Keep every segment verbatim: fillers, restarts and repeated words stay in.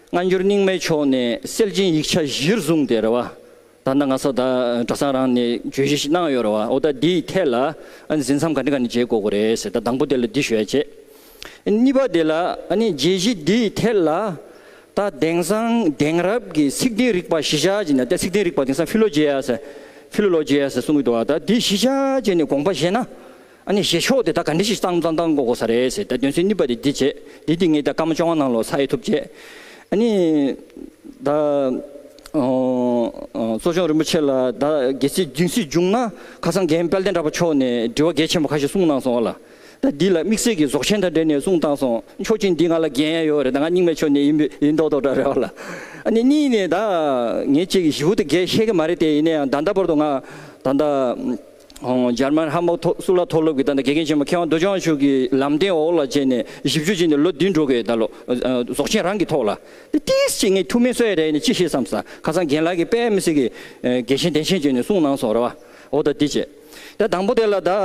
སྔ་འགྱུར་རྙིང་མའི་ཕྱོགས་ནས་གསལ་རྗེན་ཡིག་ཆ་གཞིར་བཟུང་སྟེ་རེད་བ། ད་ལྟ་ང་ཚོ་ད་གྲྭ་ཚང་རང་ནས་བརྗོད་གཞི་ཞིག་གནང་ཡོད་རེད་བ། འོ་ད་འདིའི་ཐད་ལ་ཨ་ནི་འཛིན་མཚམས་ག་འདྲ་ག་འདྲ་འཇལ་དགོས་ཀྱི་རེད་ཟེར། ད་དང་པོ་དེ་ལ་འདི་ཞུ་ཡ་བྱས། གཉིས་པ་དེ་ལ་ཨ་ནི་འཇལ་གཞི་འདིའི་ཐད་ལ་ད་དེང་སང་དེང་རབས་ཀྱི་ཚིག་དོན་རིག་པ་གཞི་བཞག་བྱས་ནས། ད་ཚིག་དོན་རིག་པ་དེང་སང་ཕི་ལོ་ཇི་ཡ་ཟེར། ཕི་ལོ་ལོ་ཇི་ཡ་ཟེར་གསུང་གི་འདུག་བ། ད་འདི་གཞི་བཞག་བྱས་ནས་དགོངས་པ་བཞེས་ན། ཨ་ནི་བཞེས་ཕྱོགས་དེ་ད་ག་འདྲ་ཞིག་བཏང་བཏང་བཏང་དགོས་དགོས་ས་རེད་ཟེར། ད་དོན་ཚན་གཉིས་པ་དེ་འདི་བྱས། འདི་འདི་ངས་ད་སྐར་མ་བཅོ་ལྔ་ནང་ལོགས་ཚར་ཡེ་ཐུབ་བྱས། ཨ་ནི་ད་ཨོ་ཨོ་གཙོ་སྐྱོང་རིན་པོ་ཆེ་ལ་ད་གལ་སྲིད་རྒྱུན་སྲིད་བྱུང་ན། ཁ་སང་རྒན་དཔལ་ལྡན་གྲགས་པ་མཆོག་ནས་དྲི་བ་གལ་ཆེན་པོ་ཁ་ཤས་གསུངས་གནང་སོང་བ་ལ། ད་འདི་ལ་དམིགས་བསལ་གྱི་རྫོགས་ཆེན་དང་འབྲེལ་ནས་གསུངས་བཏང་སོང་། མཆོག་སྦྱིན་འདི་ང་ལ་འགན་ཡ་ཡོད་རེད། ད་ང་རྙིང་མའི་ཕྱོགས་ནས་ཡིན་པའི་ཡིན་མདོག་མདོག་འདྲ་རེད་བ་ལ། ཨ་ནི་གཉིས་ནས་ད་ངས་གཅིག་ཞིབ་ཏུ་གལ་ཤེས་ཀྱི་མ་རེད་དེ། ཡིན་ན་ཡང་ད་ལྟ་བར་དུ་ང་ད་ལྟ། ཨོ་འཇར་མན་ཧམ་བྷག་མཐོ་གཙུག་ལག་མཐོ་སློབ་ཀྱི་ད་ལྟ་དགེ་རྒན་ཆེན་མོ་མཁས་དབང་རྡོ་རྗེ་དབང་ཕྱུག་གི་ལམ་སྟོན་འོག་ལ་བྱས་ནས་བཞི་བཅུ་ཅན་དེ་ལོ་བདུན་འགྲོ་གི་ད་ལོ། ཨ་ཨ་རྫོགས་ཆེན་རང་གི་ཐོག་ལ། དེ་ཏིས་ཅིག་ངས་ཐུགས་སྨོན་གསོས་རེད་ནས་ཅི་ཤེས་བསམ་ས། ཁ་སང་རྒན་ལགས་ཀྱིས་དཔེ་མི་སྲིད་ཀྱི་ཨ་རྒྱས་ཤིང་བདེན་ཤིང་བྱས་ནས་གསུངས་གནང་སོང་རེད་བ། འོ་ད་འདི་བྱས། ད་དང་པོ་དེ་ལ་ད་ཨ་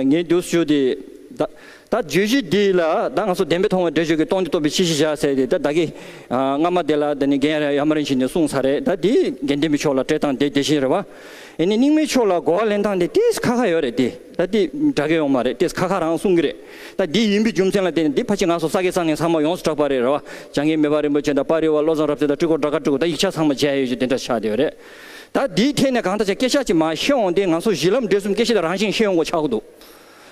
ངས་འདུག་ཞུ་དེ། ད་ད་བརྗོད་གཞི་འདི་ལ་ད་ང་ཚོ་བདེན་པས་མཐོང་བའི་འགྲེལ་བརྗོད་ཀྱི་སྟོང་ཉིད་རྟོགས་པའི་ཕྱི་བཞིན་བཞག་ཟེར་ཏེ། ད་ད་གི་ཨ་སྔ་མ་དེ་ལ་ད་ནི་རྒན་ཡ་མ་རིན་ཆེན་ནས་གསུངས་ཚར་རེད། ད་འདི་དགེ་ལྡན་པའི་ཕྱོགས་ལ་སྤྲད་སྟངས་དེ་དེ་བཞིན་རེད་བ། ཨེ་ནི་རྙིང་མའི་ཕྱོགས་ལ་གོ་བ་ལེན་སྟངས་དེ་ཏིས་ཁ་ཁ་ཡོད་རེད་དེ། ད་འདི་འདྲ་གི་ཡོང་མ་རེད། ཏིས་ཁ་ཁ་རང་གསུང་གི་རེད། ད་འདི་ཡིན་པའི་རྒྱུ་མཚན་ལ་བརྟེན་ནས་འདི་ཕལ་ཆེར་ང་ཚོ་ས་དགེ་ཚང་ནས་ཚང་མ་ཡོངས་སུ་གྲགས་པ་རེད་རེད་བ། བྱ་ངན་མེ་འབར་རིན་པོ་ཆེ་དང་དཔའ་རིས་པ་བློ་བཟང་རབ་གསལ་དང་སྤྲུལ་སྐུ་སྒྲ་དཀར་སྤྲུལ་སྐུ། ད་ཡིག་ཆ་ཚང་མ་མཇལ་ཡོད་ཅིག་དེ་འདྲ་ཆགས་བསྡད་ཡོད་རེད། ད་འདིའི་ཐད་ནས་གང་ལྟར་ཅིག་སྐད་ཆ་ཅིག་མར་བཤད་འོང་དུས། ང་ཚོ་གཞི་ལམ་འབྲས་གསུམ་སྐད་ཆ་དེ་རང་བཞིན་བཤད་ཡོང་དགོས་ཆགས་ཀྱི་འདུག་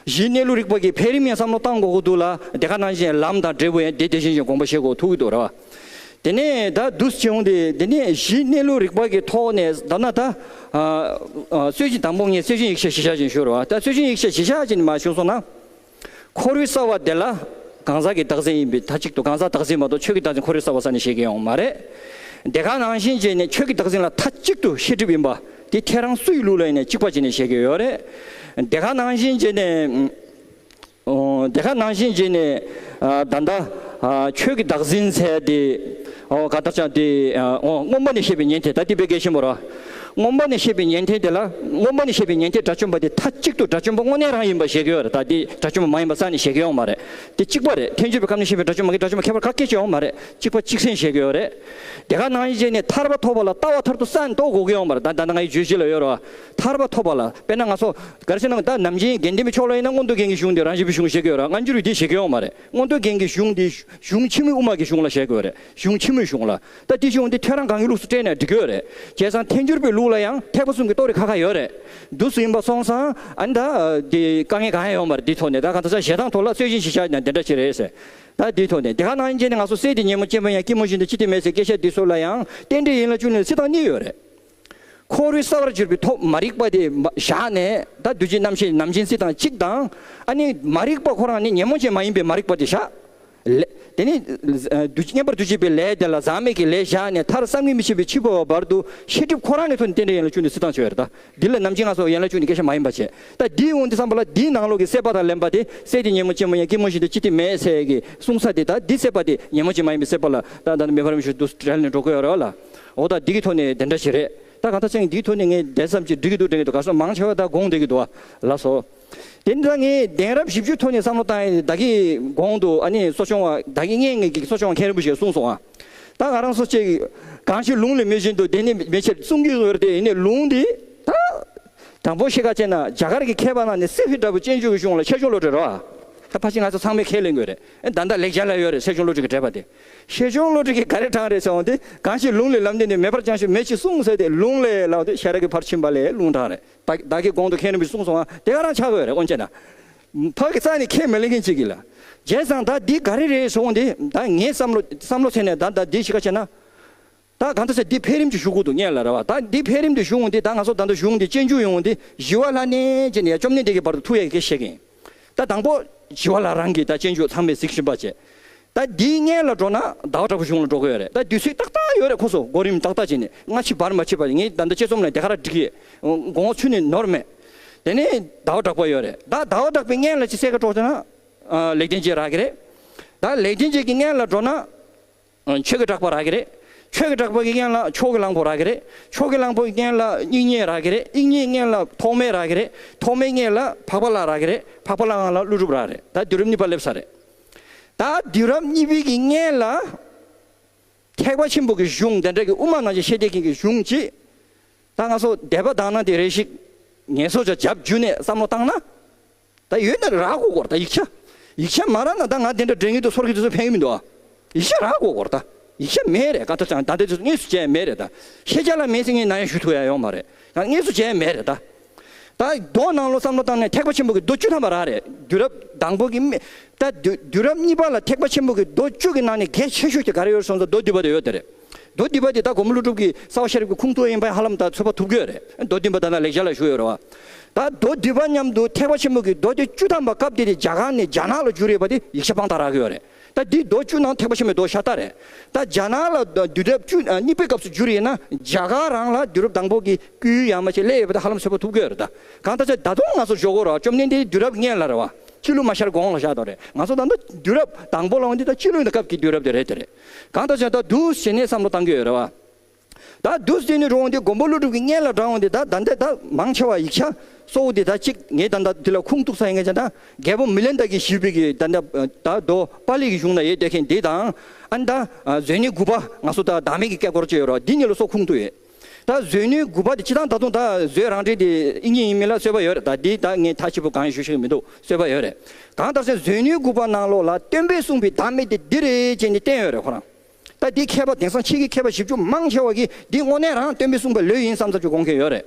གཞི་གནས་ལུགས་རིག་པ་གི་འཕེལ་རིམ་ཡང་བསམ་བློ་བཏང་དགོས་ཀྱི་འདུག་ལ། དེ་ག་ནང་བཞིན་ལམ་དང་འབྲས་བུ་ཡང་དེ་དེ་བཞིན་བཞིན་དགོངས་པ་བཞེས་དགོས་ཐུག་གི་འདུག་རེད་བ། དེ་ནས་ད་འདུག་སེ་བྱུང་སྟེ། དེ་ནས་གཞི་གནས་ལུགས་རིག་པ་གི་ཐོག་ནས་ད་ན་ད་ཨ་ཨ་སྲོལ་རྒྱུན། དང་པོ་ངས་སྲོལ་རྒྱུན་ཡིག་ཆ་གཞི་བཞག་ཅིག་ཞུ་རེད་བ། ད་སྲོལ་རྒྱུན་ཡིག་ཆ་གཞི་བཞག་ཅིག་མར་ཞུས་སོང་ན། འཁོར་བའི་ས་བོན་དེ་ལ་གང་ཟག་གི་བདག་འཛིན་ཡིན་པས་མཐའ་གཅིག་ཏུ། གང་ཟག་བདག་འཛིན་མ་གཏོགས་ཆོས་ཀྱི་བདག་འཛིན་འཁོར་བའི་ས་བོན་ས་ནས་བཞེད་ཀྱི་ཡོད་མ་རེད། དེ་ག་ནང་བཞིན་བྱས་ནས་ཆོས་ཀྱི་བདག་འཛིན་ལ་མཐའ་གཅིག་ཏུ་ཤེས་སྒྲིབ་ཡིན་པ་དེ་ཁྱེད་རང་སུ་ཡི་ལུགས་ལ་ཡིན་ནའི་གཅིག་པ་བྱས་ནས་བཞེད་ཀྱི་ཡོད་རེད། དེ་ག་ནང་བཞིན་བྱས་ནས། ཨོ། དེ་ག་ནང་བཞིན་བྱས་ནས་ཨ་ད་ལྟ་ཨ་ཆོས་ཀྱི་བདག་འཛིན་ཟེར་དེ། ཨོ་ག་ད་ཆ་དེ་ཨ་ཨོ་མངོན་པ་ནས་བཤད་པའི་ཉན་ཐོས། ད་དེ་དཔེ་གལ་ཆེན་པོ་རེད། མངོན་པ་ནས་བཤད་པའི་ཉན་ཐོས་དེ་ལ། མངོན་པ་ནས་བཤད་པའི་ཉན་ཐོས་དགྲ་བཅོམ་པ་དེ་མཐའ་གཅིག་ཏུ་དགྲ་བཅོམ་པ་དངོས་གནས་རང་ཡིན་པ་བཞེད་ཀྱི་ཡོད་རེད། ད་དེ་དགྲ་བཅོམ་པ་མ་ཡིན་པ་རྩ་ནས་བཞེད་ཀྱི་ཡོད་མ་རེད། དེ་གཅིག་པ་རེད། ཐལ་འགྱུར་བའི་ཁམས་ནས་བཤད་པའི་དགྲ་བཅོམ་པ་གི་དགྲ་བཅོམ་པ་ཁྱད་པར་ག་སྐད་ཅིག་ཡོད་མ་རེད། གཅིག་པ་གཅིག་སེང་བཞེད་ཀྱི་ཡོད་རེད། དེ་ག་ནང་བཞིན་བྱས་ནས་ཐར་པ་ཐོབ་པ་ལ་ལྟ་བ་མཐར་ཐུག་རྩ་ནས་རྟོགས་དགོས་ཀྱི་ཡོད་མ་རེད། ད་ད་ནང་ཡི་བརྗོད་གཞི་ལ་ཡོད་རེད་བ། ཐར་པ་ཐོབ་པ་ལ་དཔེར་ན་ང་ཚོ་ག་རེ་ཟེར་ན། ད་ནམ་རྒྱུན་དགེ་ལྡན་པའི་ཕྱོགས་ལ་ཡིན་ན་མངོན་རྟོགས་རྒྱན་གྱི་གཞུང་དེ་རང་བཞིན་པའི་གཞུང་བཞེད་ཀྱི་ཡོད་རེད། སྔ་འགྱུར་བའི་དེ་བཞེད་ཀྱི་ཡོད་མ་རེད། མངོན་རྟོགས་རྒྱན་གྱི་གཞུང་དེ་གཞུང་ཕྱི་མོའི་དབུ་མ་གི་གཞུང་ལ་བཞེད་ཀྱི་ཡོད་རེད། གཞུང་ཕྱི་མོའི་གཞུང་ལ། ད་དེ་གཞུང་དེ་ཐོས་རང་གང་གི་ལུགས་སུ་བཀྲལ་ནས་འགྲིག་གི་ཡོད་རེད། བྱས་ཙང་ཐལ་འགྱུར་བའི་ལུགས་ལ་ཡང་ཐེག་པ་གསུམ་གྱི་རྟོགས་རིགས་ཁ་ཁ་ཡོད་རེད། འདུག་སེ་ཡིན་པ་སོང་ཙང་ཨ་ནི་ད་དེ་དཀའ་ངལ་གང་ཡང་ཡོད་མ་རེད། དེའི་ཐོག་ནས་ད་གང་ལྟར་ས་བཞེད་སྟངས་ཐོག་ལ་སྲོལ་རྒྱུན་གཞི་བཞག་ན་དེ་འདྲ་ཞིག་རེད་ཟེར། ད་དེའི་ཐོག་ནས་དེ་ག་ནང་བཞིན་བྱས་ནས་ང་ཚོ་སྲས་དེ་ཉོན་མོངས་ཅན་པོ་ཡང་སྐྱེད་མོས་གཞན་དོན་ཅི་སྟེ་མེད་ཟེར་སྐད་ཆ་འདི་ཚོ་ལ་ཡང་རྟེན་འབྲེལ་ཡན་ལག་བཅུ་གཉིས་ལ་རྩི་སྟངས་གཉིས་ཡོད་རེད། འཁོར་བའི་ས་བོན་གྱུར་པའི་ཐོབ་མ་རིག་པ་དེ་མ་བཞག་ནས། ད་འདུ་བྱེད་རྣམ་ཤེས་རྣམ་བཞིན་རྩི་སྟངས་གཅིག་དང་། ཨ་ནི་མ་རིག་པ་ཁོ་རང་ནི་ཉོན་མོངས་ཅན་མ་ཡིན་པའི་མ་རིག་པ་དེ་བཞག་ལས། དེ་ནི་ཨ་འདུ་བྱེད་བསྙེན་པར་འདུ་བྱེད་པའི་ལས་དེ་ལ་ཟག་མེད་ཀྱི་ལས་བཞག་ནས། མཐར་བསམ་གྱིས་མི་ཁྱབ་པའི་འཆི་འཕོ་བའི་བར་དུ་ཤེས་སྒྲིབ་ཁོ་རང་ནས་ཐོན་ནས་རྟེན་འབྲེལ་ཡན་ལག་བཅུ་གཉིས་རྩི་སྟངས་བྱས་ཡོད་རེད། ད་འདི་ལ་ནམ་རྒྱུན་ང་ཚོ་ཡན་ལག་བཅུ་གཉིས་སྐད་ཆ་མ་ཡིན་པ་བྱས། ད་འདིའི་འོང་དུས་ཙམ་པ་ལ་འདིའི་ནང་ལོགས་ཀྱི་སྲེད་པ་དང་ལེན་པ་དེ། སྲས་དེ་ཉོན་མོངས་ཅན་མོ་ཡང་སྐྱེད་མོས་གཞན་དོན་ཅི་སྟེ་མེད་ཟེར་གྱི་གསུངས་ས་དེ། ད་འདི་སྲེད་པ་དེ་ཉོན་མོངས་ཅན་མ་ཡིན་པའི་སྲེད་པ་ལ་ད་ད་ནི་མེ་འབར་མེ་ཤུགས་འདུག་སེ་བྲལ་ནས་འགྲོ་དགོས་ཡོད་རེད་བ་ལ། འོ་ད་འདི་གི་ཐོག་ནས་དེ་འདྲ་ཞིག་རེད། ད་གང་ལྟར་ཅང་འདིའི་ཐོག་ནས་ངས་བསྡད་ཙམ་ཅིག་འགྲིག་གི་འདུག་དྲན་གྱི་འདུག་ག་ས་མང་ཆེ་བ་ད་དགོངས་བསྡད་ཀྱི་འདུག་བ་ལགས་སོ། དེ་འདྲ་ངས་གདན་རབས་བཞི་བཅུའི་ཐོག་ནས་བསམ་བློ་བཏང་ཡས་ད་གིན་གོང་དུ་ཨ་ནི་གཙོ་སྐྱོང་བ་ད་གིན་སྔོན་ངེད་ཀྱི་གཙོ་སྐྱོང་བ་མཁན་རིན་པོ་ཆེས་གསུངས་སོང་ཨ། ད་ང་རང་ཚོ་ཅིག་གང་ཞིག་ལུང་ལས་མེད་བཞིན་དུ་དེ་ནི་མེད་ཕྱིར་གསུང་གི་ཡོད་རེད་དེ། ཡིན་ནའི་ལུང་འདི་ད་དང་པོ་ཤེས་ཁ་བྱས་ན་རྒྱ་གར་གྱི་མཁས་པ་ནང་ནས་སི་ཧྥི་འདྲ་པོ་སྤྱོད་འཇུག་གི་གཞུང་ལ་ཆེ་ཆུང་བློ་གྲོས་རེད་བ། ད་ཕལ་ཆེར་ང་ཚོ་ཚང་མས་ཁས་ལེན་དགོས་རེད། ཨེ་ད་ལྟ་ལེགས་སྦྱར་ལ་ཡོད་རེད། ཆེ་ཆུང་བློ་གྲོས་ཀྱི་འགྲེལ་པ་དེ། ཆེ་ཆུང་བློ་གྲོས་ཀྱིས་ག་རེ་དྲངས་རེད་ཟེར་འོང་དེ། གང་ཞིག་ལུང་ལས་ལམ་འདི་ནི། མེད་པར་བྱང་ཞིང་མེད་ཅེས་གསུངས་ཟེར་ཏེ། ལུང་ལས་ལབ་དེ་ཤེས་རབ་ཀྱི་ཕར་ཕྱིན་པ་ལས་ལུང་དྲངས་རེད། ད་ད་གིན་གོང་དུ་མཁན་རིན་པོ་ཆེས་གསུངས་སོང་ང་། དེ་ག་རང་ཆགས་དགོས་རེད། འོན་ཀྱང་ན་ཕ་གི་རྩ་ནས་ཁས་མི་ལེན་མཁན་ཅིག་གིས་ལ། བྱས་ཙང་ད་འདི་ག་རེ་རེད་ཟེར་འོང་དེ། ད་ངའི་བསམ་བློ་བསམ་བློ་ཚད་ནས་ད་ད་འདི་ཞིག་ག་བྱས་ན། ད་གང་ལྟར་ཟེར་འདི་འཕེལ་རིམ་ཅིག་ཞུ་དགོས་འདུག་སྔོན་ལ་རེད་བ། ད་འདི་འཕེལ་རིམ་དེ་ཞུ་འོང་དེ། ད་ང་ཚོ་ད་ལྟ་གཞུང་འདི་སྤྱོད་འཇུག་ཡོང་འོང་དེ། ཞི་བ་ལྷ་ནས་བྱས་ནས་ཡ་བཅོམ་ལྡན་འདས་ཀྱི་བར་དུ་ཐུག་ཡ་གི་སྐད་ཆ་བཤད་གི་ཡིན། ད་དང་པོ་ཞི་བ་ལྷ་རང་གིས་ད་སྤྱོད་འཇུག་ཚང་མས་གཟིགས་བཞིན་པ་བྱས། ད་འདིའི་སྔོན་ལ་འགྲོ་ན་ཟླ་བ་གྲགས་པ་གཞུང་ལ་འགྲོ་དགོས་ཡོད་རེད། ད་དུས་ཚོད་ཏག་ཏག་ཡོད་རེད། ཁོ་ཚོ་གོ་རིམ་ཏག་ཏག་བྱས་ནས་སྔ་ཕྱི་བར་མ་ཕྱེད་པ། ངས་ད་ལྟ་དཔྱད་རྩོམ་ལ་དེ་ག་རང་བསྒྲིགས་ཡོད། དགོངས་པ་ཚུལ་ནས་ནོར་མེད། དེ་ནས་ཟླ་བ་གྲགས་པ་ཡོད་རེད། ད་ཟླ་བ་གྲགས་པའི་སྔོན་ལ་ཅིག་གསལ་ཁ་དཀྲོགས་བྱས་ན། ཨ་ལེགས་ལྡན་འབྱེད་རག་གི་རེད། ད་ལེགས་ལྡན་འབྱེད་ཀྱི་སྔོན་ལ་འགྲོ་ན། ཨ་ཆོས་ཀྱི་གྲགས་པ་རག་གི་རེད། ཆོས་ཀྱི་གྲགས་པ་གི་སྔོན་ལ་ཕྱོགས་ཀྱི་གླང་པོ་རག་གི་རེད། ཕྱོགས་ཀྱི་གླང་པོ་གི་སྔོན་ལ་དབྱིག་གཉེན་རག་གི་རེད། དབྱིག་གཉེན་སྔོན་ལ་ཐོགས་མེད་རག་གི་རེད། ཐོགས་མེད་སྔོན་ལ་འཕགས་པ་ལྷ་རག་གི་རེད། འཕགས་པ་ལྷ་སྔོན་ལ་ཀླུ་སྒྲུབ་རག་གི་རེད། ད་དུས་རབས་གཉིས་པ་སླེབས་ཚར་རེད། ད་དུས་རབས་གཉིས་པའི་གི་སྔོན་ལ། ཐེག་པ་ཆེན་པོ་གི་གཞུང་དེ་འདྲ་གི་དབུ་མ་ནང་བཞིན་བཤད་བསྡད་མཁན་གྱི་གཞུང་ཅིག་ད་ང་ཚོ་དད་པ་དག་སྣང་དེ་རེ་ཞིག་ངལ་གསོ་ཅིག་བརྒྱབ་བརྒྱུད་ནས་བསམ་བློ་བཏང་ན། ད་ཡོད་ན་རག་གོ་གོ་ར། ད་ཡིག་ཆ་ཡིག་ཆ་མ་རག་ན་ད་ང་དེ་འདྲ་འདྲེ་ངན་དུ་སོར་གི་དུས་སུ་ཕན་གི་མི་འདུག་ཨ། ཡིག་ཆ་རག་གོ་གོ་ར། ད་ཡིག་ཆ་མེད་རེད། གང་ལྟར་ཀྱང་ད་ལྟའི་དུས་སུ་དངོས་སུ་མཇལ་མེད་རེད། ད་ཤེས་བྱ་ལ་མེད་ཟེར་ངས་ནམ་ཡང་ཞུ་ཐུབ་ཡ་ཡོད་མ་རེད། ཡང་དངོས་སུ་མཇལ་མེད་རེད་ད། ད་མདོ་ནང་ལོ་བསམ་བློ་བཏང་ནས་ཐེག་པ་ཆེན་པོ་གི་མདོ་བཅུ་ཐམ་པ་རག་རེད། དུས་རབས་དང་པོ་གི་མི་ད་དུས་དུས་རབས་གཉིས་པ་ལ་ཐེག་པ་ཆེན་པོ་གི་མདོ་བཅུ་གི་ནང་ནས་གལ་ཆེ་ཤོས་དེ་ག་རེ་ཡོད་སོང་ཙང་མདོ་སྡུད་པ་དེ་ཡོད་དེ་རེད། མདོ་སྡུད་པ་དེ་ད་མགོན་པོ་ཀླུ་སྒྲུབ་ཀྱི་རྩ་བ་ཤེས་རབ་ཀྱི་ཁུངས་གཏུགས་ཡིན་པ་ཧ་ལམ་ད་ཚོད་དཔག་ཐུབ་ཀྱི་ཡོད་རེད། མདོ་སྡུད་པ་ད་ནང་ལེགས་སྦྱར་ལ་བཞུགས་ཡོད་རེད་བ། ད་མདོ་སྡུད་པ་མཉམ་དུ་ཐེག་པ་ཆེན་པོ་གི་མདོ་སྡེ་བཅུ་ཐམ་པ་སྐབས་དེ་དེ་རྒྱ་གར་ནས་རྒྱ་ནག་ལ་བསྒྱུར་ཡོད་པ་དེ་ཡིག་ཆ་དཔང་རྟགས་རག་གི་ཡོད་རེད། ད་འདི་མདོ་བཅུ་ནང་ཐེག་པ་ཆེན་པོའི་མདོ་ཤ་སྟག་རེད། ད་རྒྱ་ནག་ལ་དུས་རབས་བཅུ་གཉིས་པའི་སྐབས་སུ་བསྒྱུར་ཡིན་ན་རྒྱ་གར་རང་ལ་དུས་རབས་དང་པོ་གི་བསྐུལ་ཡང་མ་བྱས་སླེབས་ཡོད་པ་དེ་ཧ་ལམ་ཚོད་དཔག་ཐུབ་ཀྱི་ཡོད་རེད། ད་གང་ལྟར་ཆ་ད་དུང་ང་ཚོ་ཞོག་གོ་ར་བཅོམ་ལྡན་འདས་དུས་རབས་སྔོན་ལ་རེད་བ། སྤྱི་ལོ་མ་ཤར་གོང་ལ་བཞག་དོ་རེད། ང་ཚོ་ད་ལྟ་དུས་རབས་དང་པོ་ལ་འོང་དུས་ད་སྤྱི་ལོའི་སྐབས་ཀྱི་དུས་རབས་དེ་རེད་དེ་རེད། གང་ལྟར་ཆ་ད་འདུག་བྱས་ནས་བསམ་བློ་བཏང་གི་ཡོད་རེད་བ། ད་འདུག་སེ་ནི་རུང་དེ་མགོན་པོ་ཀླུ་སྒྲུབ་ཀྱི་སྔོན་ལ་འབྲང་འོང་དེ་ད་ད་འདི་ད་མང་ཆེ་བ་ཡིག་ཆ་གཙོ་བོ་དེ་ད་གཅིག་ངས་ད་ད་འདི་ལ་ཁུངས་གཏུགས་ས་ཡིན་ངེས་ཀྱང་ད་རྒྱལ་པོ་མི་ལན་དཀར་གྱིས་ཞུས་པའི་གི་ད་ད་ད་མདོ་པཱ་ལི་གི་གཞུང་ན་ཡོད་བསྡད་མཁན་འདི་དང་ཨ་ནི་ད་ཨ་མཛོད་ནི་དགུ་པ་ང་ཚོ་ད་བདག་མེད་ཀྱི་སྐད་སྐོར་ཅིག་ཡོད་རོགས་འདི་གཉིས་ལ་སོགས་ཁུངས་གཏུགས་ཡོད། ད་མཛོད་ནི་དགུ་པ་དེ་སྤྱི་བཏང་ད་དུང་ད་མཛོད་རང་འགྲེལ་དེ་ཨིན་ཇི་ཡིན་མིན་ལ་རྩོད་པ་ཡོད་རེད། ད་འདི་ད་ངས་ཐག་ཆོད་པོ་གང་ཡང་ཞུ་ཤེས་ཀྱི་མི་འདུག་རྩོད་པ་ཡོད་རེད། གང་ལྟར་ཟེར་མཛོད་ནི་དགུ་པ་ནང་ལོགས་ལ་སྟོན་པས་གསུངས་པའི་བདག་མེད་དེ་འདི་རེད་ཅེས་ནི་བསྟན་ཡོད་རེད་ཁོ་རང་། ད་འདི་མཁས་པ་དེང་སང་ཕྱི་གི་མཁས་པ་ཞིབ་འཇུག་མང་ཆེ་བ་གིས་འདི་དངོས་གནས་རང་སྟོན་པས་གསུངས་པ་ལོས་ཡིན་བསམ་ཚར་རྒྱུ་དགོངས་མཁན་ཡོད་རེད།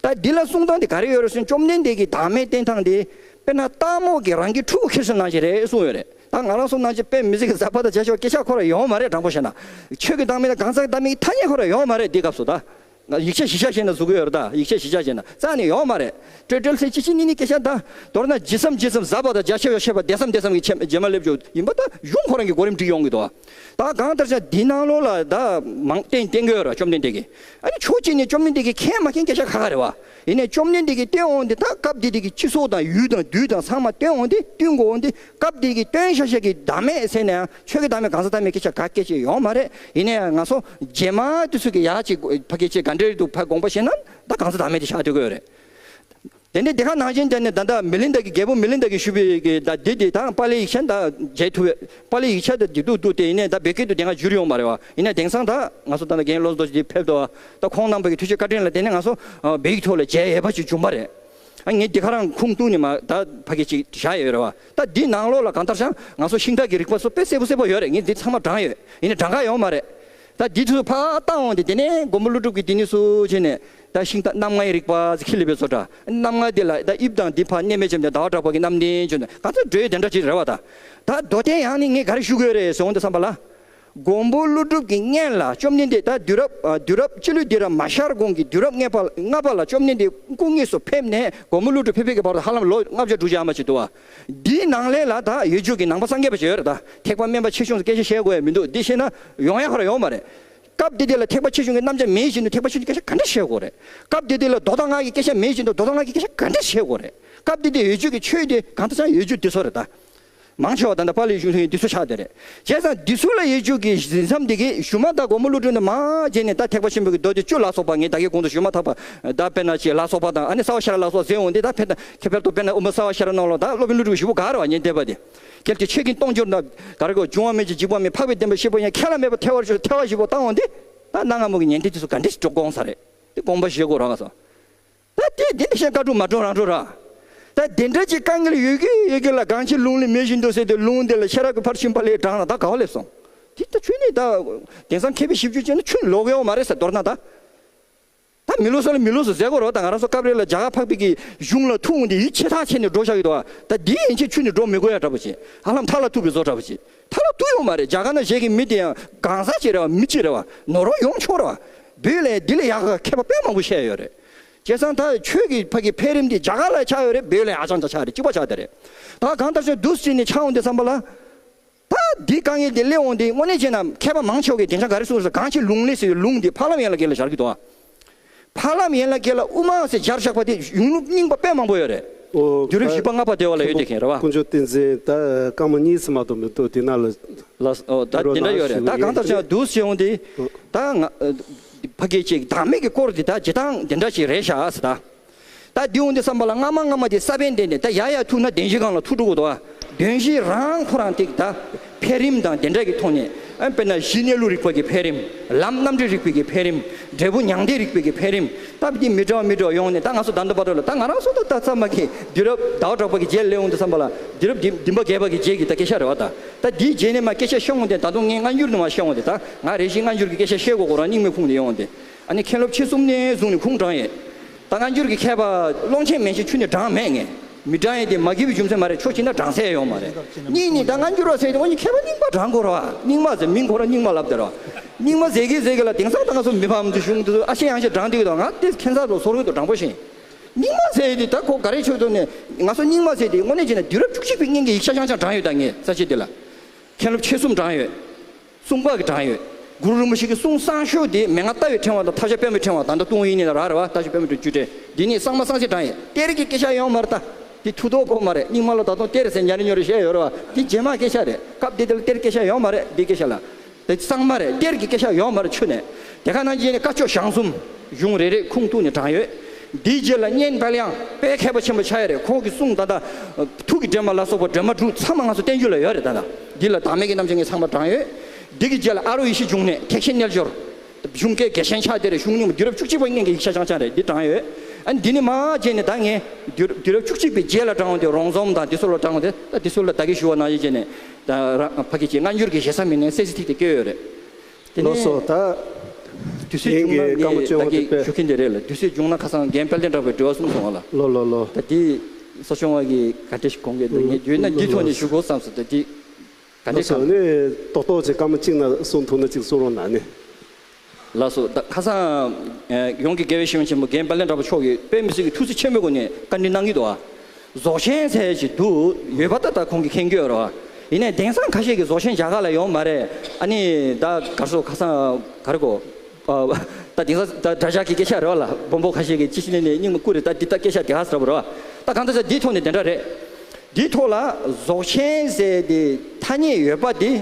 ད་འདི་ལ་གསུང་སྟངས་དེ་ག་རེ་ཡོད་རེད་ཟེར་ན་བཅོམ་ལྡན་འདས་ཀྱིས་བདག་མེད་བསྟན་སྟངས་དེ་དཔེར་ན་སྟག་མོ་གིས་རང་གི་ཕྲུ་གུ་ཁྱེར་སོང་ནང་བཞིན་རེད་གསུངས་ཡོད་རེད། ད་ང་རང་ཚོ་ནང་བཞིན་དཔེ་མི་སྲིད་ཀྱི་ཟབ་པ་དང་རྒྱ་ཆེ་བ་སྐད་ཆ་ཁོ་ར་ཡོང་མ་རེད། དྲང་པོ་བཤད་ན་ཆོས་ཀྱི་བདག་མེད་དང་གང་ཟག་གི་བདག་མེད་ཀྱི་ཐ་སྙད་ཁོ་ར་ཡོང་མ་རེད་འདི་སྐབས་སུ། ད་ཡིག་ཆ་གཞི་བཞག་བྱས་ན་བཟོ་གི་ཡོད་རེད། ད་ཡིག་ཆ་གཞི་བཞག་བྱས་ན་རྩ་ནས་ཡོང་མ་རེད། སྤྲོས་བྲལ་ཚེ་གཅིག་གཅིག་གཉིས་གཉིས་སྐད་ཆ་ད་མདོར་ན་ཇི་བསམ་ཇི་བསམ་ཟབ་པ་དང་རྒྱ་ཆེ་བ་བཤད་པ་བདེ་བསམ་བདེ་བསམ་གྱི་ཆེ་རྗེས་མ་སླེབས་རྒྱུ་ཡིན་པ་ད་གཞུང་ཁོ་རང་གི་གོ་རིམ་སྒྲིག་ཡོང་གི་འདུག་ད་གང་ལྟར་ཀྱང་འདི་ནང་ལོགས་ལ་ད་མང་བསྟན་བསྟན་གྱི་ཡོད་རེད་བཅོམ་ལྡན་འདས་ཀྱིས། ཨ་ནི་ཕྱོགས་གཅིག་ནས་བཅོམ་ལྡན་འདས་ཀྱིས་མཁྱེན་མ་མཁྱེན་སྐད་ཆ་ཁ་ཁ་རེད་བ། ཡིན་ནའི་བཅོམ་ལྡན་འདས་ཀྱིས་བསྟན་འོང་དེ་ད་སྐབས་དེ་དུས་ཀྱི་སྤྱི་ཚོགས་དང་ཡུལ་དང་དུས་དང་ཚང་མ་བསྟན་འོང་དེ་བསྟན་དགོས་འོང་དེ་སྐབས་དེ་གི་བསྟན་ཤ་ཤ་གི་བདག་མེད་ཟེར་ནའང་ཆོས་ཀྱི་བདག་མེད་གང་ཟག་བདག་མེད་སྐད་ཆ་ག་སྐད་ཆ་ཡོང་མ་རེད། ཡིན་ནའི་ང་ཚོ་རྗེས་མ་དུས་ཚོད་ཀྱི་ཡག་ཅིག་ཕ་གི་ཅིག་ག་འདྲ་རེད་འདུག་ཕ་དགོངས་པ་བཞེས་ན་ད་གང་ཟག་བདག་མེད་དེ་ཆགས་སྡོད་ཀྱི་ཡོད་རེད། དེ་ནས་དེ་ག་ནང་བཞིན་དེ་ནས་ད་ལྟ་མི་ལིན་ད་གི་རྒྱལ་པོ་མི་ལིན་ད་གིས་ཞུས་པའི་གི་ད་འདི་དེ་ད་པཱ་ལི་ཡིག་ཆ་ད་མཇལ་ཐུབ་པའི་པཱ་ལི་ཡིག་ཆ་ད་འདི་འདུག་འདུག་དེ་ཡིན་ནའི་ད་བོད་སྐད་དུ་དེ་སྔ་བསྒྱུར་ཡོང་མ་རེད་བ། ཡིན་ནའི་དེང་སང་ད་ང་ཚོ་ད་ལྟ་རྒན་བློ་བཟང་རྡོ་རྗེ་འདི་ཕེབས་འདུག་བ། ད་ཁོང་རྣམ་པ་གི་ཐུགས་རྗེ་བཀའ་དྲིན་ལ་བརྟེན་ནས་ང་ཚོ་ཨ་བོད་ཡིག་ཐོག་ལ་མཇལ་ཡས་པ་ཅིག་བྱུང་བ་རེད། ཨ་ངས་འདི་ག་རང་ཁུངས་གཏུགས་ནས་མ་ད་ཕ་གི་ཅིག་བཞག་ཡོད་རེད་བ། ད་འདི་ནང་ལོགས་ལ་གང་ལྟར་ཀྱང་ང་ཚོ་ཤིང་རྟ་གི་རིག་པ་སོགས་དཔེ་གསལ་པོ་གསལ་པོ་ཡོད་རེད། ངས་འདི་ཚང་མ་དྲངས་ཡོད། ཡིན་ནའི་དྲང་ག་ཡོད་མ་རེད། ད་འདི་ཚོ་ཕར་བཏང་འོང་དེ་དེ་ནས་མགོན་པོ་ཀླུ་སྒྲུབ་ཀྱིས་འདི་ནས་སུ་བྱས་ནས་ད་ཤིང་རྟ་རྣམ་ལྔའི་རིག་པ་ཁྱི་ལི་པའི་བཟོ་འདྲ། རྣམ་ལྔ་དེ་ལ་ད་དབྱིབས་དང་འདི་ཕར་གནས་མེད་ཅམ་དེ་ཟླ་བ་གྲགས་པ་གི་རྣམ་བདེན་བྱོན་ནས་གང་ཚོད་འགྲོས་དེ་འདྲ་ཅིག་རེད་བ། ད་ད་མདོ་དོན་ཡང་ནི་ངས་ག་རེ་ཞུ་དགོས་རེད་ཟེར་འོང་དུས་བསམ་པ་ལ། མགོན་པོ་ཀླུ་སྒྲུབ་ཀྱི་སྔོན་ལ་བཅོམ་ལྡན་འདས་ད་དུས་རབས་ཨ་དུས་རབས་སྤྱི་ལོའི་དུས་རབས་མ་ཤར་གོང་གི་དུས་རབས་ལྔ་པ་ལྔ་པ་ལ་བཅོམ་ལྡན་འདས་སྐུ་དངོས་སུ་ཕེབས་ནས་མགོན་པོ་ཀླུ་སྒྲུབ་ཕེབས་ཕེབས་ཀྱི་བར་དུ་ཧ་ལམ་ལོ་ལྔ་བརྒྱ་དྲུག་བརྒྱ་ཨ་མ་ཅིག་འདུག་བ། འདིའི་ནང་ལས་ལ་ད་ཡོད་རྒྱུ་གི་ནང་པ་སངས་རྒྱས་པ་ཞིག་ཡོད་རེད། ད་ཐེག་པ་དམན་པ་ཆེ་ཆུང་སྐད་ཆ་བཤད་དགོས་ཡ་མི་འདུག་འདི་བཤད་ན་ཡོང་ཡ་ཁོ་ར་ཡོང་མ་རེད། སྐབས་དེ་དུས་ལ་ཐེག་པ་ཆེ་ཆུང་གི་རྣམ་གཞག་མེད་བཞིན་དུ་ཐེག་པ་ཆེ་ཆུང་སྐད་ཆ་ག་འདྲ་བཤད་དགོས་རེད། སྐབས་དེ་དུས་ལ་མདོ་དང་སྔགས་ཀྱི་སྐད་ཆ་མེད་བཞིན་དུ་མདོ་དང་སྔགས་ཀྱི་སྐད་ཆ་ག་འདྲ་བཤད་དགོས་རེད། སྐབས་དེ་དུས་ཡོད་རྒྱུ་གི་ཆོས་དེ་གང་ལྟར་ཀྱང་ཡོད་རྒྱུ་འདི་ཚོ་རེད་ད། མང་ཆེ་བ་ད་ལྟ་པཱ་ལིའི་གཞུང་ལུགས་འདི་ཚོ་ཆགས་བསྡད་རེད། བྱས་ཙང་འདི་ཚོ་ལ་ཡོད་རྒྱུ་གི་ཟིན་མཚམས་འདི་གི་གཞུག་མ་ད་མགོན་པོ་ཀླུ་སྒྲུབ་ནས་མར་བྱས་ནས་ད་ཐེག་པ་ཆེན་པོ་གི་མདོ་སྡེ་བཅུ་ལ་སོགས་པ་ངས་ད་གིན་གོང་དུ་ཞུས་མ་ཐག་པ་ད་དཔེར་ན་ཅིག་ལ་སོགས་པ་དང་ཨ་ནི་རྩ་བ་ཤེས་རབ་ལ་སོགས་ཟེར་འོང་འདི་ད་དཔེར་ན་ཁྱད་པར་དུ་དཔེར་ན་དབུ་མ་རྩ་བ་ཤེས་རབ་ནང་ལོགས་ད་སློབ་དཔོན་ཀླུ་སྒྲུབ་ཞིག་པོ་ག་རེ་བ་ཉན་བསྡད་པ་དེ། གལ་ཏེ་ཆོས་ཀྱི་སྟོང་གྱུར་ན་ག་རེ་གོ་འབྱུང་བ་མེད་ཅིང་འཇིག་པ་མེད་འཕགས་པའི་བདེན་པ་ཤེས་པ་ཡང་ཁས་བླངས་མེད་པར་ཐལ་བར་ཤོར་ཐལ་བ་ཞིག་པོ་བཏང་འོང་འདི་ད་གནའ་སྔ་མོ་གི་ཉན་ཐོས་དེ་ཚོ་ག་འདྲ་ཞིག་འགྲོ་དགོངས་ས་རེད། འདི་དགོངས་པ་བཞེས་དགོས་ར་ག་སོ། ད་དེ་དེ་འདྲ་བཤད་བཀའ་སྒྲུབ་མ་འགྲོ་རང་འགྲོ་ར། ད་དེ་འདྲ་ཅིག་དཀའ་ངལ་ཡོད་ཀི་ཡོད་ཀི་ལ་གང་ཕྱིར་ལུང་ལས་མེད་བཞིན་དུ་ཟེར་ཏེ་ལུང་དེ་ལ་ཤེས་རབ་ཀྱི་ཕར་ཕྱིན་པ་ལས་དྲངས་ན་ད་ག་བ་སླེབས་སོང་། དེ་ལྟ་ཆོས་ནི་ད་དེང་སང་མཁས་པའི་ཞིབ་འཇུག་བྱས་ན་ཆོས་ལོག་ཡོད་མ་རེད་ཟེར་མདོར་ན་ད། ད་མི་ལོག་ས་ལ་མི་ལོག་སོ་ཟེར་དགོས་རོགས། ད་ང་རང་ཚོ་སྐབས་རེ་ལ་རྒྱ་གར་འཕགས་པའི་གི་གཞུང་ལ་ཐུག་འོང་དེ་ཡིད་ཆེས་ཐག་ཆད་ནས་འགྲོ་བཞག་གི་འདུག་ད་དེ་ཡན་ཆད་ཆོས་ནི་འགྲོ་མི་དགོས་ཡ་འདྲ་པོ་ཅིག་ཧ་ལམ་མཐའ་ལ་ཐུག་པའི་བཟོ་འདྲ་པོ་ཅིག་མཐའ་ལ་ཐུག་ཡོད་མ་རེད། རྒྱ་གར་ན་བཞུགས་ཀྱི་མི་དེ་ཡང་གང་ཟག་ཅིག་རེད་བ། མི་གཅིག་རེད་བ། ནོར་བ་ཡོང་ཆོག་རེད་བ། བོད་ལ་འདི་ལས་ཡག་ག་མཁས་པ་དཔེ་མང་པོ་བཤད་ཡོད་རེད། བྱས་ཙང་ད་ཆོས་ཀྱི་ཕ་གི་འཕེལ་རིམ་འདི་རྒྱ་གར་ལ་ཆགས་ཡོད་རེད། བོད་ལ་ཡང་ཨ་ཅང་ཅང་ཆགས་རེད། གཅིག་པ་ཆགས་བསྡད་རེད། ད་གང་ལྟར་ཆོས་འདུག་སེ་བྱས་ནས་ཆགས་འོང་དུས་ཙམ་པ་ལ། ད་འདི་དཀའ་ངལ་འདི་སླེབས་འོང་དུས་དངོས་གནས་བྱས་ན་མཁས་པ་མང་ཆེ་བ་གིས་དེང་སང་ག་རེ་གསུངས་སོང་། གང་ཕྱིར་ལུང་ལས་ཟེར་བའི་ལུང་འདི་ཕ་ལམ་ཡན་ལག་བརྒྱད་ལ་སྦྱར་གྱི་འདུག་ཨ། ཕ་ལམ་ཡན་ལག་བརྒྱད་ལ་དབུ་མ་ཟེར་སྦྱར་བཞག་པ་དེ་ཡོང་ལུགས་རྙིང་པ་དཔེ་མང་པོ་ཡོད་རེད། ཨོ། དུས་རབས་བཞི་པ་ལྔ་པ་དེ་བ་ལ་ཡོད་བསྡད་མཁན་རེད་བ། དཀོན་མཆོག་བསྟན་འཛིན་ད་སྐར་མ་གཉིས་ཙམ་མ་གཏོགས་མི་འདུག་དེ་ན་ལ། ལགས་སོ། ད་དེ་འདྲ་ཡོད་རེད། ད་གང་ལྟར་ཀྱང་འདུག་སེ་འོང་དུས་ད་ང་ཕ་གི་ཅིག་བདག་མེད་ཀྱི་སྐོར་འདི་ད་ཇི་ལྟར་དེ་འདྲ་ཞིག་རེད་ཤག་ཟེར་ད། ད་འདི་འོང་དུས་ཙམ་པ་ལ་སྔ་མ་སྔ་མ་དེ་ས་བོན་ལྡན་ནས་ད་ཡར་ཡར་ཐུག་ན་བདེན་བཞིའི་སྒང་ལ་ཐུག་འགྲོ་གི་འདུག་ཨ། བདེན་བཞི་རང་ཁོ་རང་དེ་ད་འཕེལ་རིམ་དང་དེ་འདྲ་གི་ཐོག་ནས་ ཨ་དཔེར་ན་གཞི་གནས་ལུགས་རིག་པ་གི་འཕེལ་རིམ། ལམ་རྣམ་འགྲེལ་རིག་པའི་གི་འཕེལ་རིམ། འབྲས་བུ་མྱང་འདས་རིག་པའི་གི་འཕེལ་རིམ། ད་འདི་མི་འདྲ་བ་མི་འདྲ་བ་ཡོང་ནས། ད་ང་ཚོ་ད་ལྟ་བར་དུ་ལ། ད་ང་རང་ཚོ་ད་ད་ཚང་མ་གི་དུས་རབས་ཟླ་བ་གྲགས་པ་གི་རྗེས་ལ་སླེབས་འོང་དུས་ཙམ་པ་ལ། དུས་རབས་བདུན་བདུན་པ་བརྒྱད་པ་གི་རྗེས་ཀྱི་ད་སྐད་ཆ་རེད་བ། ད་ད་འདིའི་རྗེས་ནས་མར་སྐད་ཆ་བཤད་འོང་དེ། ད་དུང་ངས་སྔ་འགྱུར་ནས་མར་བཤད་འོང་དེ། ད་ང་རེ་ཞིག་སྔ་འགྱུར་གྱི་སྐད་ཆ་བཤད་དགོས་དགོས་རང་རྙིང་མའི་ཁུངས་ནས་ཡོང་འོང་དེ། ཨ་ནི་མཁན་སློབ་ཆེ་གསུམ་ནས་བཟུང་ནས་ཁུངས་དྲངས་ཡོད། ད་སྔ་འགྱུར་གྱི་མཁས་པ་ཀློང་ཆེན་མན་ཆད་ཁྱོན་ནས་དྲངས་མེད་ངས། མི་དྲངས་ཡས་དེ་མ་གི་བའི་རྒྱུ་མཚན་མ་རེད། ཁྱོད་ཅིག་ན་དྲངས་ས་ཡོད་མ་རེད། གཉིས་ནི་ད་སྔ་འགྱུར་བ་ཟེར་དེ་འོ་ནི་མཁས་པ་རྙིང་པ་དྲངས་དགོས་ར་བ། རྙིང་མ་ཟེར་མིང་ཁོ་རང་རྙིང་མ་ལབ་དེ་ར་བ། རྙིང་མ་ཟེར་གི་ཟེར་གི་ལ། དེང་སང་ད་ང་ཚོ་མི་ཕམ་དུ་གཞུང་དུ་ཨ་ཤེ་ཡང་ཤེ་དྲངས་དེ་གི་དང་། ང་དེ་ཁྱེད་ཚ་ལོ་སོ་རོལ་དུ་དྲང་པོ་ཤེས། རྙིང་མ་ཟེར་དེ་ད་ཁོ་ག་རེ་ཆོས་ཐོག་ནས། ང་ཚོ་རྙིང་མ་ཟེར་དེ་དངོས་གནས་བྱས་ན་དུས་རབས་བཅུ་གཅིག་པའི་སྔོན་གྱི་ཡིག་ཆ་ཆང་ཆང་དྲངས་ཡོད། ད་ངས་ས་བཅད་དེ་ལ་མཁན་སློབ་ཆེ་གསུམ་དྲངས་ཡོད། གསུང་འབག་གི་དྲངས་ཡོད། གུ་རུ་རིན་པོ་ཆེ་གི་གསུང་གསང་ཤོས་དེ་མན་ངག་ལྟ་བའི་ཕྲེང་བ་དང་ཐབས་ཤེས་པད་མའི་ཕྲེང་བ། ད་ལྟ་ཏུའུ་ཝེན་ཡིན་ན་ར་ར་བ། ཐབས་ཤེས་པད་མའི་ཕྲེང་བཅུ་ཕྲེང་འདི་ནི་གཙང་མ་གཙང་ཆེ་དྲངས་ཡོད། གཏེར་གྱི་སྐད་ཆ་ཡོང་མ་རེད། ད་འདི་ཐུགས་དོགས་དགོས་མ་རེད། རྙིང་མ་ལ་ད་དུང་གཏེར་ཟེར་ཉར་ཉོར་བཤད་ཡོད་ར་བ། འདི་རྗེས་མ་སྐད་ཆ་རེད། སྐབས་དེ་དེ་ལ་གཏེར་སྐད་ཆ་ཡོང་མ་རེད། འདི་སྐད་ཆ་ལ། དེ་གཙང་མ་རེད། གཏེར་གྱི་སྐད་ཆ་ཡོང་མ་རེད་ཆུ་ནས། དེ་ག་ནང་བཞིན་ནས་བཀའ་ཆོས་ཞང་གསུམ་གཞུང་རེ་རེ་ཁུངས་གཏུགས་ནས་དྲངས་ཡོད། འདིའི་རྗེས་ལ་གཉན་དཔལ་དབྱངས། དཔེ་མཁས་པ་ཆེན་པོ་ཆགས་ཡོད་རེད། ཁོང་གི་གསུང་ད་ལྟ་ཐུགས་ཀྱི་སྒྲོན་མ་ལ་སོགས་པ་སྒྲོན་མ་དྲུག་ཚང་མ་ང་ཚོ་བསྟན་བཅོས་ལ་ཡོད་རེད། ད་ལྟ་འདི་ལ་བདག་མེད་ཀྱི་རྣམ་བཤད་ངས་ཚང་མ་དྲངས་ཡོད། འདི་གི་རྗེས་ལ་ཨ་རོ་ཡེ་ཤེས་འབྱུང་གནས། ཐེག་ཆེན་རྣལ་འབྱོར། གཞུང་སྐད་རྒྱལ་ཞེན་ཆགས་དེ་རེད། གཞུང་རྙིང་པ་དུས་རབས་བཅུ་གཅིག་པ་སྔོན་གྱི་ཡིག་ཆ་ཆང་ཆང་རེད། འདི་དྲངས་ཡོད། ཨ་ནི་འདི་ནི་མ་བྱས་ནས་ད་ངས་དུས་དུས་རབས་བཅུ་གཅིག་པའི་རྗེས་ལ་དྲངས་འོང་དེ། རོང་ཟོམ་དང་འདི་ཚོ་ལ་དྲངས་འོང་དེ། ད་འདི་ཚོ་ལ་ད་གིན་ཞུ་བ་ནང་བཞིན་བྱས་ནས། ད་ར་ཕ་གི་ཅིག་སྔ་འགྱུར་གྱི་ཞེ་ས་མི་ནས་གསལ་གསལ་ཐིག་ཐིག་བཀོད་ཡོད་རེད། དེ་ནས་ལགས་སོ། ད་དུས་ཚོད་བྱུང་ན་ངས་ད་གིན་ཞུ་མཁན་དེ་རེད་ལ། དུས་ཚོད་བྱུང་ན་ཁ་སང་རྒན་དཔལ་ལྡན་གྲགས་པས་དྲི་བ་གསུམ་སོང་བ་ལ། ལོ་ལོ་ལོ། ད་འདི་ས་སྐྱོང་བ་གིས་ག་འདྲ་ཞིག་དགོངས་ཀྱི་འདུག་ངས་བརྗོད་ན་འདི་ཐོག་ནས་ཞུ་དགོས་བསམ་སོང་། ད་འདི་ག་འདྲ་ལགས་སོ། གང་ནས་ཏོག་ཏོག་ཅིག་སྐར་མ་གཅིག་ན་གསུང་ཐུབ་ན་ཅིག་གསུང་རོགས་གནང་ནས། ལགས་སོ། ད་ཁ་སང་ཨ་ཡོངས་ཀྱི་དགེ་བའི་བཤེས་གཉེན་ཆེན་པོ་རྒན་དཔལ་ལྡན་གྲགས་པ་མཆོག་གིས་དཔེ་མི་སྲིད་ཀྱི་ཐུགས་བརྩེ་ཆེན་པོའི་སྒོ་ནས་བཀའ་འདྲི་གནང་གི་འདུག་ཨ། རྫོགས་ཆེན་ཟེར་ཞིག་འདུག་ཡོད་པ་ད་ད་ཁོང་གིས་མཁྱེན་གྱི་ཡོད་རེད་བ། ཡིན་ནའི་དེང་སང་ཁ་ཤས་ཀྱིས་རྫོགས་ཆེན་རྒྱ་གར་ལ་ཡོད་མ་རེད། ཨ་ནི་ད་ག་རེ་ཟེར། ཁ་སང་ག་རེ་གོ། ཨ་ད་དེང་སང་ད་འདྲ་ཆགས་ཀྱི་སྐད་ཆ་རེད་བ་ལ། སྦོམ་པོ་ཁ་ཤས་ཀྱིས་ཅི་ཞིག་ནས་ནས་སྙིང་མ་བཀུར་རེད། ད་འདི་ད་སྐད་ཆ་དེ་ག་ཟེར་བ་རེད་བ། ད་གང་ལྟར་ཟེར་འདིའི་ཐོག་ནས་དེ་འདྲ་རེད། འདིའི་ཐོག་ལ་རྫོགས་ཆེན་ཟེར་དེ་ཐ་སྙད་ཡོད་པ་དེ།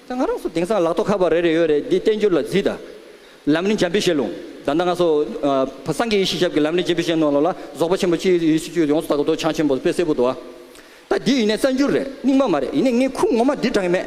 ད་ང་རང་ཚོ་དེང་སང་ལག་ཐོག་ཁ་པར་རེ་རེ་ཡོད་རེད། འདི་བསྟན་འགྱུར་ལ་གཟིགས་དང་། ལམ་རིམ་འཇམ་དཔལ་ཞལ་ལུང་། ད་ལྟ་ང་ཚོ་ཨ་སངས་རྒྱས་ཡེ་ཤེས་ཞབས་ཀྱི་ལམ་རིམ་འཇམ་དཔལ་ཞལ་ལུང་ནང་ལ་རྫོགས་པ་ཆེན་པོ་སྤྱི་ཡི་སྤྱི་ཡོངས་སུ་དག་པ་མདོ་བྱང་ཆེན་པོ་དཔེ་གསལ་པོ་འདུག་ཨ། ད་འདི་ཡིན་ནའི་གསར་འགྱུར་རེད། རྙིང་མ་མ་རེད། ཡིན་ནའི་ངས་ཁུངས་ངོ་མ་འདི་དྲངས་ཡོད་མེད།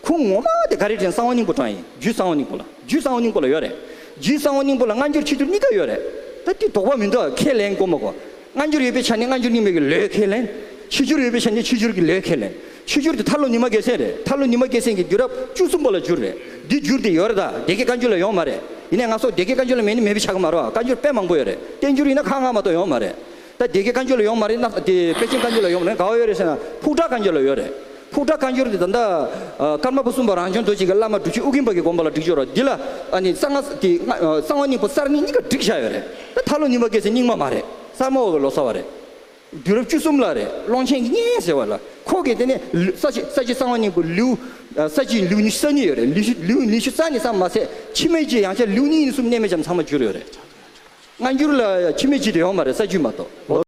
ཁུངས་ངོ་མ་དེ་ག་རེ་དྲངས། གསང་བ་སྙིང་པོ་དྲངས་ཡིན། རྒྱུད་གསང་བ་སྙིང་པོ་ལ། རྒྱུད་གསང་བ་སྙིང་པོ་ལ་ཡོད་རེད། རྒྱུད་གསང་བ་སྙིང་པོ་ལ་སྔ་འགྱུར་ཕྱི་འགྱུར་གཉིས་ཀ་ཡོད་རེད། ད་འདི་དོགས་པ་མི་འདུག་ཁས་ལེན་དགོས་མ་དགོས། སྔ་འགྱུར་ཡོད་པའི་ཆ་ནས་སྔ་འགྱུར་རྙིང་མའི་གི་ལོས་ཁས་ལེན། ཕྱི་འགྱུར་ཡོད་པའི་ཆ་ནས་ཕྱི་འགྱུར་གྱི་ལོས་ཁས་ལེན། ཕྱི་འགྱུར་དེ་ཐར་ལོ་ཉི་མ་རྒྱལ་མཚན་རེད། ཐར་ལོ་ཉི་མ་རྒྱལ་མཚན་གྱི་དུས་རབས་བཅུ་གསུམ་པ་ལ་བསྒྱུར་རེད། འདི་བསྒྱུར་དེ་ཡོད་རེད། ད་སྡེ་དགེ་བཀའ་འགྱུར་ལ་ཡོད་མ་རེད། ཡིན་ནའི་ང་ཚོ་སྡེ་དགེ་བཀའ་འགྱུར་ལ་མེད་ནི་མེད་པའི་ཆགས་ཀྱི་མ་རེད་བ། བཀའ་འགྱུར་དཔེ་མང་པོ་ཡོད་རེད། བསྟན་འགྱུར་ཡིན་ན་ཁག་ལྔ་མ་གཏོགས་ཡོད་མ་རེད། ད་སྡེ་དགེ་བཀའ་འགྱུར་ལ་ཡོད་མ་རེད་ན། དེ་པཎ་ཆེན་བཀའ་འགྱུར་ལ་ཡོད་མ་རེད། ག་བ་ཡོད་རེད་ཟེར་ན་ཕུག་བྲག་བཀའ་འགྱུར་ལ་ཡོད་རེད། ཕུག་བྲག་བཀའ་འགྱུར་དེ་ད་ལྟ་ཨ་ཀརྨ་པ་གསུམ་པ་རང་བྱུང་རྡོ་རྗེ་གིས་བླ་མ་སྒྲུབ་ཆེན་ཨོ་རྒྱན་པ་གི་དགོངས་པ་ལ་བསྒྲིགས་ཡོད་རེད། འདི་ལ་ཨ་ནི་གསང་སྔགས་དེ་གསང་བ་སྙིང་པོ་གསར་རྙིང་གཉིས་ཀ་བསྒྲིགས་བཞག་ཡོད་རེད། ད་ཐར་ལོ་ཉི་མ་རྒྱལ་མཚན་རྙིང་མ་མ་རེད། གསར་མ་བ་གི་ལོ་ཙཱ་བ་རེད། དུས་རབས་བཅུ་གསུམ་ལ་རེད། ཀློང་ཆེན་གྱི་གཉེན་ཟེར་བ་ལ། ཁོ་གིས་དེ་ནས་ལེའུ་ས་བཅད་ས་བཅད་གསང་བ་སྙིང་པོ་ལེའུ་ས་བཅད་ལེའུ་ཉི་ཤུ་རྩ་གཉིས་ཡོད་རེད། ལེའུ་ལེའུ་ཉི་ཤུ་རྩ་གཉིས་ཙམ་མ་ཟད་ཕྱི་མའི་རྗེས་ཡང་བསྐྱར་ལེའུ་གཉིས་གཉིས་གསུམ་གནས་མེད་ཙམ་ཚང་མ་བསྒྱུར་ཡོད་རེད། སྔ་འགྱུར་ལ་ཕྱི་མའི་རྗེས་དེ་ཡོད་མ་རེད། ས་བཅད་མ་གཏོགས།